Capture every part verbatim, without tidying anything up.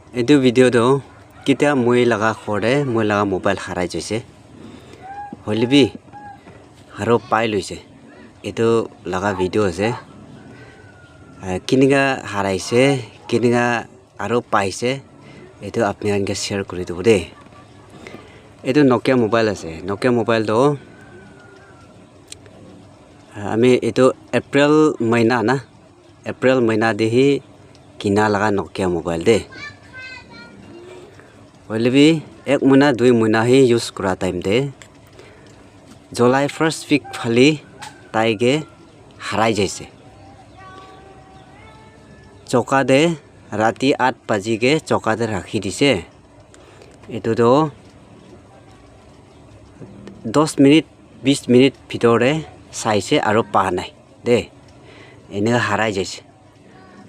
Etu video tu ketia moi laga ghor te moi laga mobile harai jaise, hoile bi aro pai loise. Etu laga video ase. Ah, kinika haraise, kinika aro paise, etu apni khan ke share kuri dibo de. Etu Nokia mobile ase. Nokia mobile tu, ah, ami etu April mahina na, April mahina te hi kina laga Nokia mobile de. Hoile bi ek mahina, dui mahina hi use kura time te, July first week phale tai ke harai jaise. Choka te rati aat baji ke choka te rakhi dise. Etu tu dos minute, bis minute bhitor te saise aro pa nai de. Eneka harai jaise.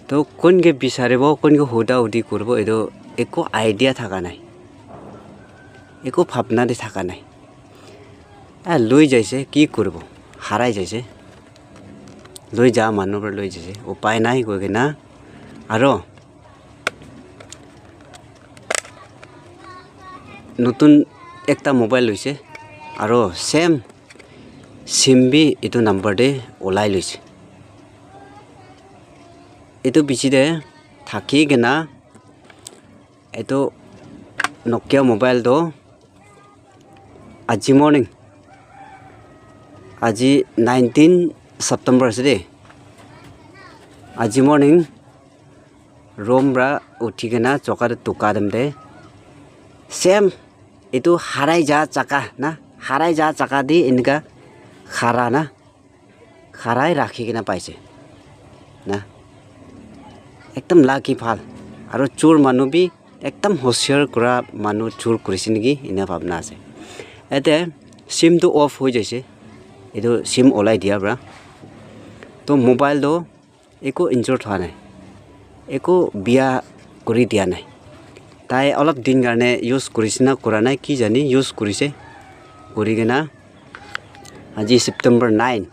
To kun ke bisaribo, kun ke huda hudi kuribo, etu ekko idea thaka nai, ekko bhabna te thaka nai. Ah, loi jaise, ki kuribo? Harai jaise. Loi ja manu para loi jaise, upai nai koi kena aro notun ekta mobile loise, aro same sim bi etu number te ulai loise. Etu piche te thaki kena etu Nokia mobile tu aji morning, aji nineteen September ase de, aji morning room para uthi kena choka te tuka time te same etu harai ja jaka na, harai ja jaka te eneka khara na, kharai rakhi kena paise na. Ekdam lucky bhal. Aro chor manu bi ekdam hoshiar kura manu chor kurise naki, ena bhabna ase. Ete sim tu off hoi jaise, etu sim olai dia para. To mobile tu eko injured hwa nai, eko biya kuri dia nai. Tai olop din karne use kurise na kura nai ki jani, use kurise. Kuri kena aji September nine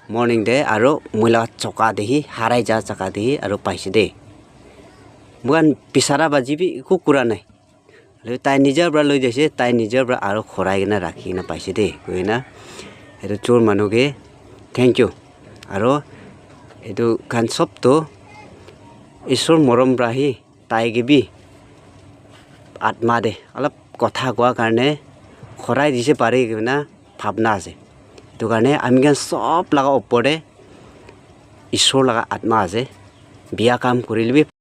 morning te aro moi la choka te hi, harai ja choka te hi aro paise de. Moikhan bisara baji bi eku kura nai. Hoilebi tai nijer para loi jaise, tai nijer para aro khorai kena rakhi kena paise de, koi kena etu chor manu ke thank you. Aro etu khan sob tu Isor morom para hi tai ke bi atma te olop kotha koa karne khorai dise pare koi kena bhabna ase. Etu karne ami khan sob laga upor te Isor laga atma ase. Biya kam kurile bi